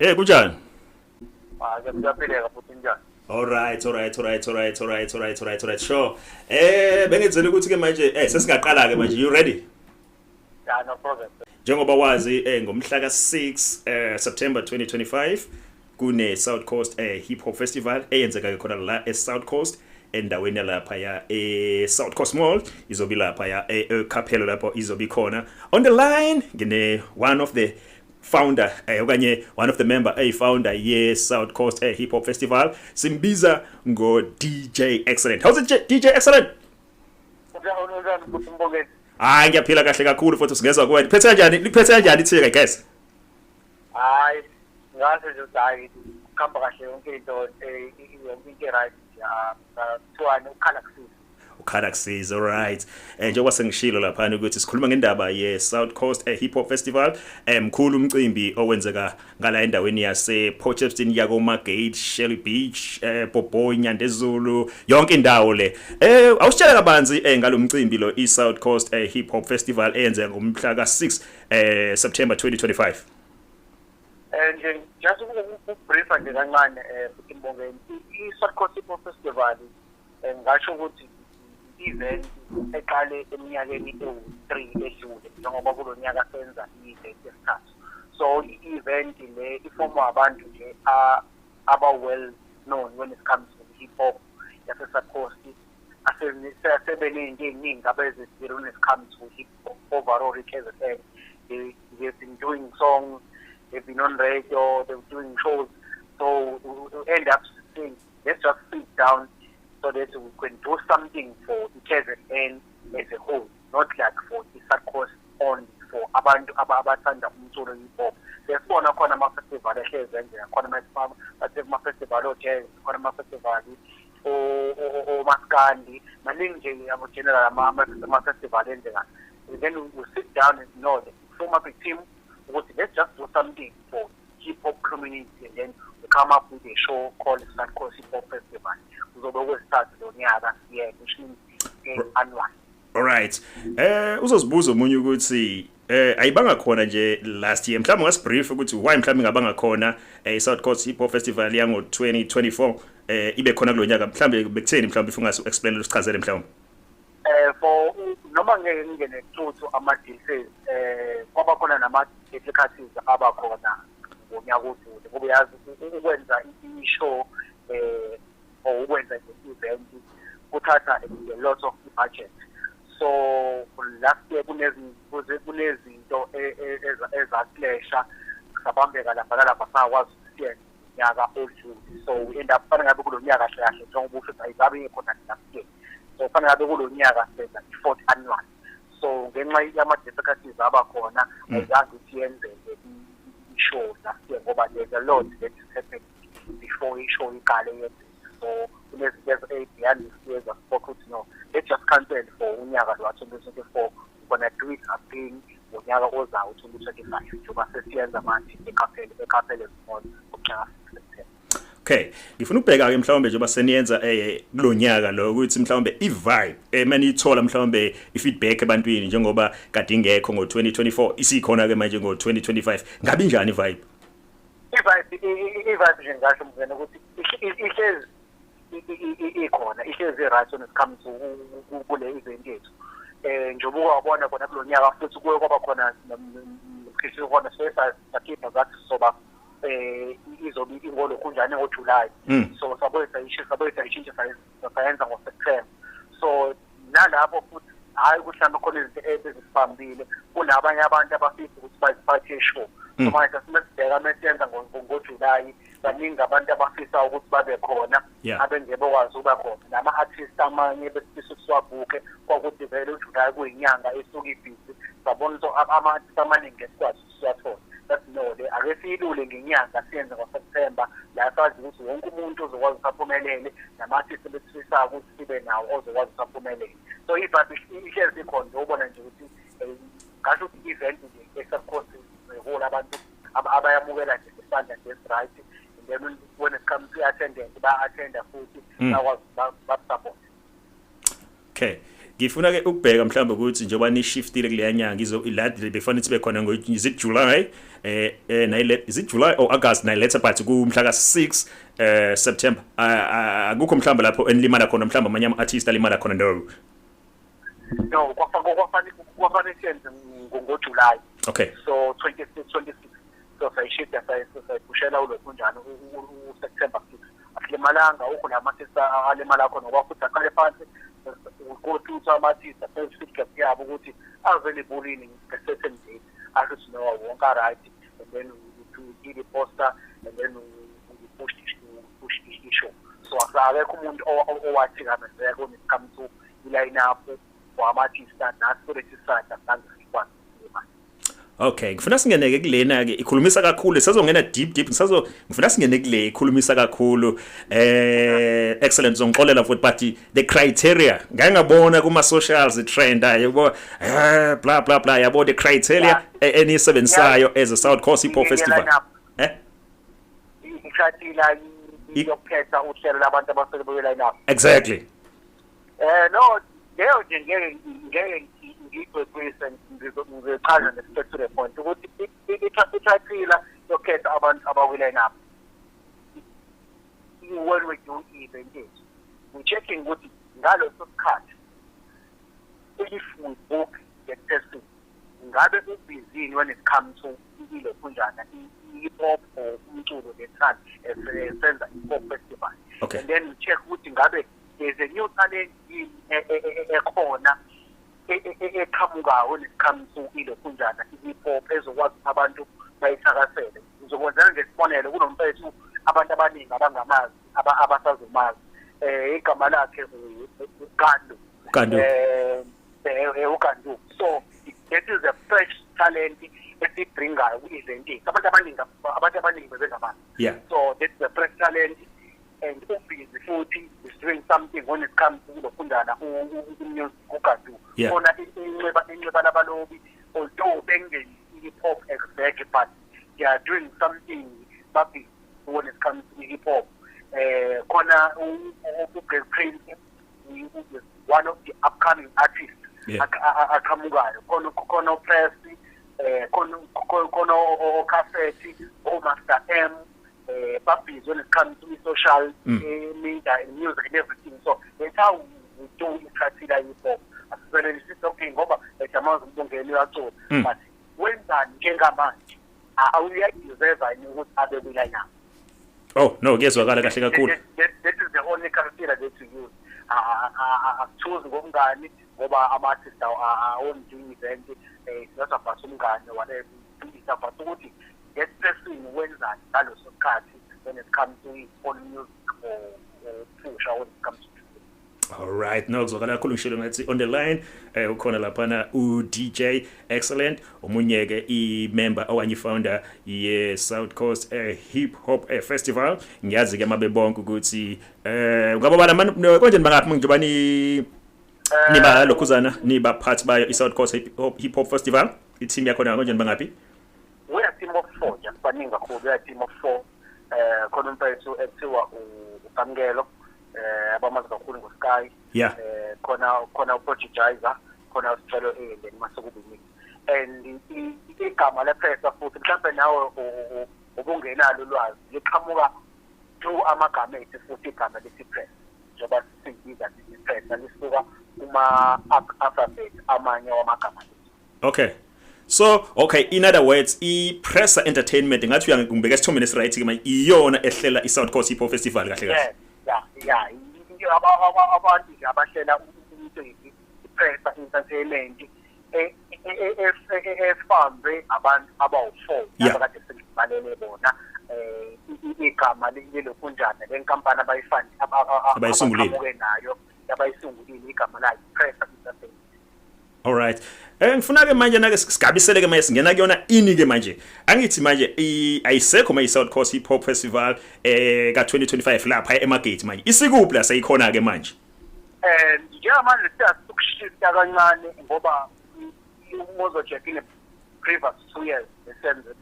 Hey, kunjani? Hayi, kuyaphileka futhi, njani? Alright, alright, alright, alright, alright, alright, alright, alright. Sure. Bengenzela ukuthi ke manje sesingaqala ke manje. You ready? Yeah, no problem. Njengoba wazi, ngomhla ka6 September 2025 kune South Coast Hip Hop Festival eyenzeka ke khona la e South Coast, endaweni lapha ya e South Coast Mall. Izobe lapha ya e Cappello lapho izobe khona. On the line ngine one of the founder okanye one of the member, a founder ye South Coast Hip Hop Festival, simbiza ngo DJ Excellent. How's it, DJ Excellent? Unjani, unjani futhi, Mbongeni? Hayi, ngiyaphila kahle kakhulu futhi. Singezwa kuwena, phethe kanjani, liphethe kanjani ithika, guys? Hayi, ngathi nje ukuthi hayi, kuhamba kahle yonke into, yonke into right nje. Kuthiwani, ukukhala kusiza. Ukhala kusiza, alright. Njengoba sengishilo lapha ukuthi sikhuluma ngendaba ye South Coast Hip Hop Festival, mkhulu umcimbi owenzeka ngala endaweni yase Port Shepstone, yakoMargate, Shelly Beach, Boboy, Nyandezulu, yonke indawo le. Awusitshela kabanzi ngalomcimbi lo, i South Coast Hip Hop Festival eyenzeka ngomhla ka6 September 2025. Nje just ukubriefa nje kancane futhi, Mbongeni, i-South Coast Hip Hop Festival, ngasho ukuthi i-event eqale eminyakeni ewu-3 edlule, njengoba kulo nyaka senza i-event yesithathu. So i-event le ifomwa abantu nje aba-well known when it comes to hip hop yase-South Coast, asebeney'nto ey'ningi abezenzile when it comes to hip hop overall i-KZN. They've been doing songs, they've been on radio, they've been doing shows. So we end up saying, let's just sit down so that we can do something for i-KZN as a whole, not like for i-South Coast only, for abantu abathanda umculo hip hop. Siyasibona khona ama-festival ehlezi enzeka khona, ama-festival o-jazz khona, ama-festival omaskandi, maningi nje abo-general ama-festival enzekayo. And then we sit down and know that we form up a team ukuthi let's just do something for hip hop community, and then we come up with a show called South Coast Hip Hop Festival. Kuzobe kwesithathu lo nyaka, yeah, which means annual. Alright. Uzozibuza omunye ukuthi ayibanga khona nje last year. Mhlawumbe ungasibrief ukuthi why mhlawumbe ingabanga khona South Coast Hip Hop Festival yango 2024 ibe khona kulonyaka? Mhlawumbe bekutheni? Mhlawumbe if ungasi explain, usichazele mhlawumbe. For noma ngeke ngingene thuthu ama details, kwaba khona nama difficulties abakhona ngonyaka odlule, ngoba uyazi ukwenza i-show or ukwenza nje event kuthatha a lot of budget. So last year kunezinto ezaclasha, sabambeka lapha nalapha, sangakwazi ukuthi siyenze nyaka odlule. So we end up fanele ngabe kulo nyaka kahle kahle, njengoba usho ukuthi ayizabe ikhona last year, so fanele ngabe kulo nyaka senza i-fourth annual. So ngenxa yama-difficulties abakhona, ayizange ukuthi yenzeke i-show last year, ngoba there's a lot that is happening before i-show iqale yenzeke. So kunezinto ezi-behind the scenes zasiphoqa ukuthi no, let's just cancel for unyaka lo wa-2024. We're gonna do it again ngonyaka ozayo, 2025, njengoba sesiyenza manje eCappello Mall ngomhla ka-6 September. Okay, ngifuna ukubheka ke mhlawumbe njengoba seniyenza kulonyaka lo ukuthi mhlawumbe i-vibe maniyithola mhlawumbe i-feedback ebantwini, njengoba kade ingekho ngo2024, isikhona ke manje ngo2025, ngabe injani i-vibe? I-vibe nje ngasho mngene ukuthi ihlezi ikhona, ihlezi i-right when it comes to kule event yethu. Njengoba wabona khona kulo nyaka futhi kuye kwaba khona nomkhiqizo khona, sakhipha zathi soba izobe ingolokhunjane ngoJuly, so sabuye sayishintsha, sabuye sayishintsha, sayenza ngoSeptember. So nalapho futhi hhayi ukuthi mhlawumbe khona izinto ezisibambile, kunabanye abantu abafisa ukuthi baziphathe i-show. So manje sibheka mesiyenza ngoJulayi, baningi abantu abafisa ukuthi babe khona abengeke bekwazi ukuba khona, nama-artist amanye besifisa ukuthi siwabhukhe, kwakuthi vele uJulayi kuyinyanga esuke ibhizi. Sabona ukuthi ama-artist amaningi esikwazi ukuthi siwathole, sathi no, le ake siyilule ngenyanga, siyenze ngoSeptember, la sazi ukuthi wonke umuntu ozokwazi ukuthi aphumelele, nama-artist ebesifisayo ukuthi sibe nawo ozokwazi ukuthi aphumelele. So i-vibe ihlezi ikhona nje, ubona nje ukuthi ngasho ukuthi i-event nje e-South Coast ihholo, abantu abayamukela nje ngesandla nje esi-right. And then when it comes to i-attendance, baya-attenda futhi, bayakwazi basupport. Okay. Ngifuna ke ukubheka mhlawumbe ukuthi njengoba ni shiftile kuleya nyanga izo iladi befanele sibe khona ngo, is it July, nayile, is it July or August, nayiletha, but kumhla ka 6 September akukho mhlawumbe lapho enilimala khona, mhlawumbe amanye ama artists alimala khona, no? No, kwafanele siyenze ngoJuly. So 26 26, so sayishida, sayiphushela ulokhunjani, uSeptember 6. Akulimalanga ukho la ama-artist alimala khona, ngoba futhi aqale phansi go through ama-artist, first feedback yabo ukuthi available yini nge-certain date. Asho ukuthi no, wonke right, and then we do the poster and then we push the show. So akekho umuntu owathikamezeka when it comes to i-line up wama-artist nathi kulesi side, azange sikwazi. Okay, ngifuna singeneke kulena ke ikhulumisa kakhulu, sazongena deep deep, ngisazo ngifuna singene kule ikhulumisa kakhulu. Excellent, zongixolela futhi, but the criteria ngake ngabona kuma socials trend, yabo, blah blah blah, yabo, the criteria enisebenzisayo as a South Coast Hip Hop Festival. I-criteria yokukhetha uhlelo labantu abasuke beyi-line up? Exactly. No, leyo nje ngeke ngiyigwegwise, ngizochaza nje to the point ukuthi i-criteria yokukhetha abantu abakwi-line up, when we do event yethu, we checking ukuthi ngaleso sikhathi, if we book that person, ngabe ubusy when it comes to ilokhunjana, i-hip hop or umculo that time esenza i-hip hop festival. And then we check ukuthi ngabe there's a new talent yini ekhona eqhamukayo when it comes to ilokhunjana, i-hip hop, ezokwazi ukuthi abantu bayithakasele. Ngizokwenzela nje isibonelo, kunomfethu abantu abaningi abangamazi, abasazomazi, igama lakhe uGandu. Ugandu. uGandu. So that is a fresh talent esibringayo ku-event yethu, abantu abaningi bebengamazi. So that's a fresh talent and ubusy futhi, is doing something when it comes to kulofundana music, uGandu. Khona inxeba labalobi, although bengenzi hip hop exactly, but they are doing something, babusy when it comes to hip hop. Khona uGreg Prince is one of the upcoming artists aqhamukayo. Khona Press, khona oCassette, oMaster M, babusy when it comes to social media and music and everything. So that's how we do i-criteria hip hop. Asivele sithi okay ngoba ejamazi umuntu ongena uyacula, but wenzani njengamanje, awuyadeserve yini ukuthi abe kwi-line up? Oh no, kuyezwakala kahle kakhulu. That is the only criteria that we use. Akuchoose ngomngani, ngoba ama-artist awonto i-event, it's not about umngani or whatever, it's about ukuthi that person wenzani ngaleso sikhathi when it comes to his own music or phusha when it comes to All right, no, kuzwakala kakhulu. Ngishilo ngathi on the line ukhona laphana u DJ Excellent, omunye ke i member okanye founder ye South Coast Hip Hop Festival. Ngiyazi ke mabe bonke ukuthi ungababala manje konje bangaphi njengoba ni niba lokhuzana, niba part bayo i South Coast Hip Hop Festival, i team yakhona konje bangaphi? We are team of four nje, baningi kakhulu. We are team of four. Khona umfethu ekuthiwa uSamkelo, abamazi kakhulu ngoSky. Khona uProtegizer, khona uSicelo A, then mase kube mina. And igama lepressa futhi mhlawumbe nawe ubungenalo ulwazi, liqhamuka through amagama ethu futhi. Igama lithi press, njengoba siyibiza i-pressa, lisuka kuma alphabet amanye wamagama ethu. Okay. So, okay, in other words, i-Pressa Entertainment, ngathi uyangibeka esithombeni esiright ke manje, iyona ehlela i-South Coast Hip Hop Festival kahle kahle. Yeah, abantu nje abahlela umcimbi, i-Pressa Entertainment efambe abantu abawu-4 abakade sengibalele bona. Igama lelokunjana lenkampani abayifandi Abayisungulile. Abaqhamuke nayo, abayisungulile, igama layo i-Pressa Entertainment. All right. Ngifuna ke manje nake sigabisele ke manje, singena kuyona ini ke manje. Angithi manje ayisekho manje i-South Coast Hip Hop Festival ka 2025 lapha eMargate manje. Isikuphi la seyikhona ke manje? Njengamanje siyasukushifta kancane, ngoba uMozojack in the previous 2 years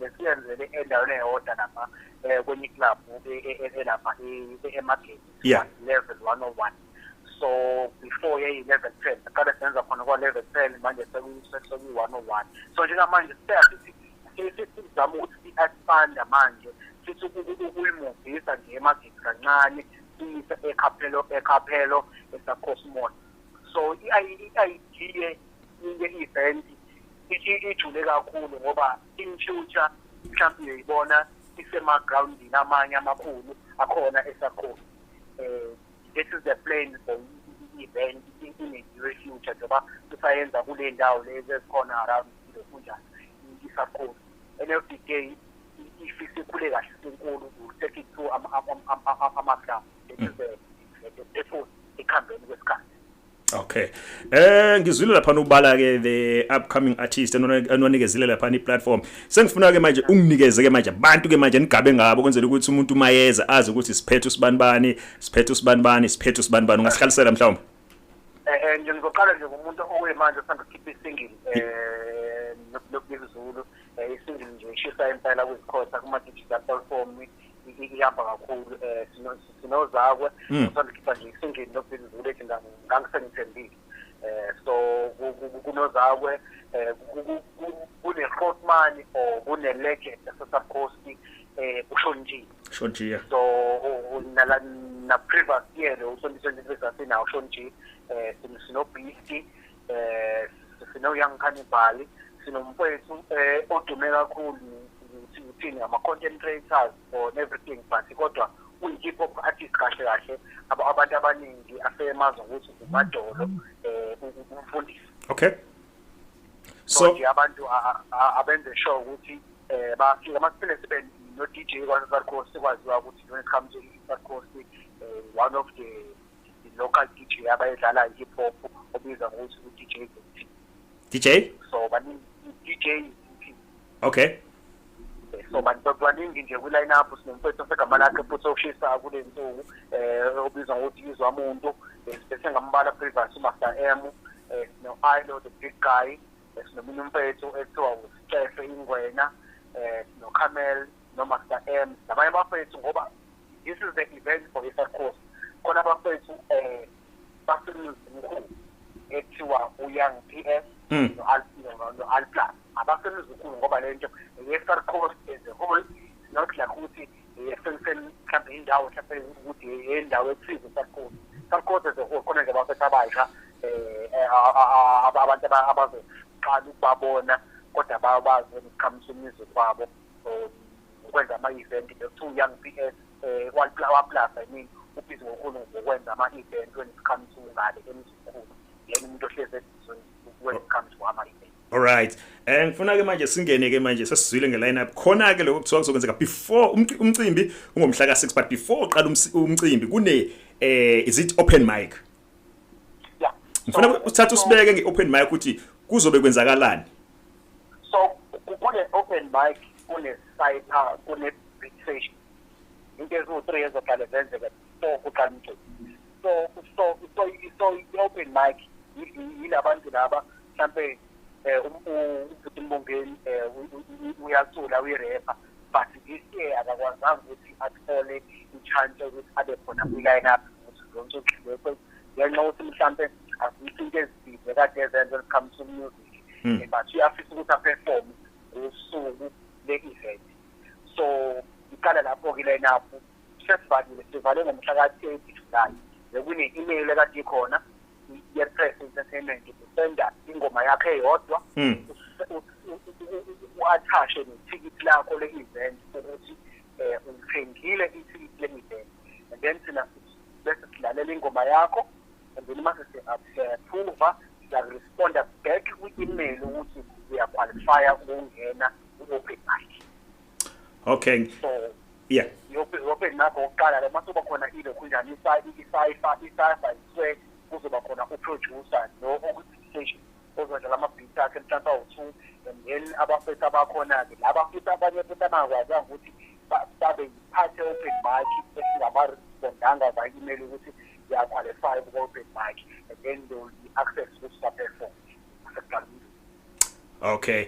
besiyenzele endaweni eyodwa lapha kwenye club elapha eMargate, level 101. So before yayi level 10, aqala senza khona kwa level 10, manje sekuyi 101. So njengamanje sithi sizama ukuthi si-expand manje, sithi ukuyimuvisa nje eMargate kancane, siyise eCappello eSouth Mall. So i-idea ye-event ijule kakhulu, ngoba in future mhlawumbe uyoyibona isemagroundini amanye amakhulu akhona eSouth. This is the plan for i-event in the near future, njengoba sisayenza kule ndawo lezi ezikhona around kunjani i-South. End of the day, if isikhule kahle sinkulu, we'll take it to ama-ground. This is the purpose ekuhambeni kwesikhathi. Okay. Ngizwile lapha ubala ke the upcoming artist enonikezile lapha i-platform. Sengifuna ke manje unginikeze ke manje abantu ke manje nigabe ngabo, kwenzela ukuthi umuntu mayeza azi ukuthi siphethe usibanibani, siphethe usibanibani, siphethe usibanibani. Ungasihlalisela mhlawumbe? Nje ngizoqala nje ngomuntu okuyimanje osanda kukhipha i-single, nokuZulu, i-single nje ishisa impela kwizikhotha, kuma digital platform ihamba kakhulu. Sinozakwe osanda kukhipha nje i-single nokuZulu ethi Ngangisengithembile. So kunozakwe, kune Grootman or kune legend yase Coast, uShon G. Sean G. Yeah. So nala na previous year lo 2023 sinawo Sean G, sino Beast, sino Young Cannibal, sinomfowethu odume kakhulu, uthini, ama content creators or everything, but kodwa uyi hip hop artist kahle kahle, abantu abaningi asemazi ukuthi uMadolo, umfundisi. So nje abantu abenze sure ukuthi bafika masiphinde sibe no DJ kwaSouth Coast, sikwaziwa ukuthi when it comes to South Coast, one of the local DJ abayidlala hip hop obizwa ngokuthi u DJ ZT. DJ? So baningi, DJ ZT. So bantu baningi nje ku line up. Sinomfethu osegama lakhe futhi oshisa kule nsuku, obizwa ngokuthi Izwa Muntu, bese ngambala previous uMaster M, no Ilo the big guy, sinomunye umfethu ekuthiwa uStefe Ingwena, no Camel, no Master M, nabanye abafethu, ngoba this is the event for South Coast. Khona abafethu basemzimkhulu ekuthiwa uYoung PS no Al no Al Plus, abasemzimkhulu, ngoba lento ye-South Coast as a whole, not like ukuthi yefensen mhlawumbe indawo, mhlawumbe ukuthi indawo ethize South Coast, South Coast as a whole. Khona nje abafethu abasha, abantu abazoqala ukubabona, kodwa bayabazi when it comes to music wabo ukwenza ama-event. The two Young PS, wa-plus, I mean, ubhizi ngokhulu ngokwenza ama-event when it comes to ngale emzimkhulu, yena umuntu ohlezi when it comes to ama-event. Alright. Ngifuna ke manje singene ke manje, sesizwile nge-line up. Khona ke lokho kuthiwa kuzokwenzeka before umcimbi ungomhla ka6, but before uqala umcimbi kune is it open mic? Yeah. Ngifuna usithathe usibeke nge-open mic ukuthi kuzobe kwenzakalani. So kune open mic, kune cypher, kune beat session, into eziwu-3 ezoqale zenzeke before kuqala umcimbi. So i-open mic yilabantu laba mhlampe ubhuti Mbongeni uyacula, uyirepha, but this year akakwazanga ukuthi athole i-chance yokuthi abe khona kwi-line up, ukuthi zonke ngenxa yokuthi mhlampe azikho into ezibhizi kade ezenza when it comes to music, but uyafisa ukuthi a-perform ngosuku le-event. So iqala lapho-ke line up. Sesivalile, sivale ngomhla ka-30 July. Bekune-email ekade ikhona ye-Press Entertainment, usenda ingoma yakhe eyodwa, u-attach-e nethikithi lakho le-event ukuthi ulithengile ithikithi le-event, and then thina bese silalela ingoma yakho, and then mase siya-approve, siyakuresponda back kwi-email ukuthi uyaqualifya ukungena ku-open mic. So i-open mic okokuqala lo. Mase kuba khona ilokhunjani, i-cypher iswe, kuzoba khona u-producer lo okwi-beat session ozodlala ama-beat akhe mhlawumbe awu-two, and then abafethu abakhona-ke laba futhi abanye futhi abangakwazanga ukuthi babe yiphathi open mic, esingabarespondanga by-email ukuthi uyaqualify ku-open mic, and then they will be access ukuthi ba-perform sekuqala umcimbi. Okay.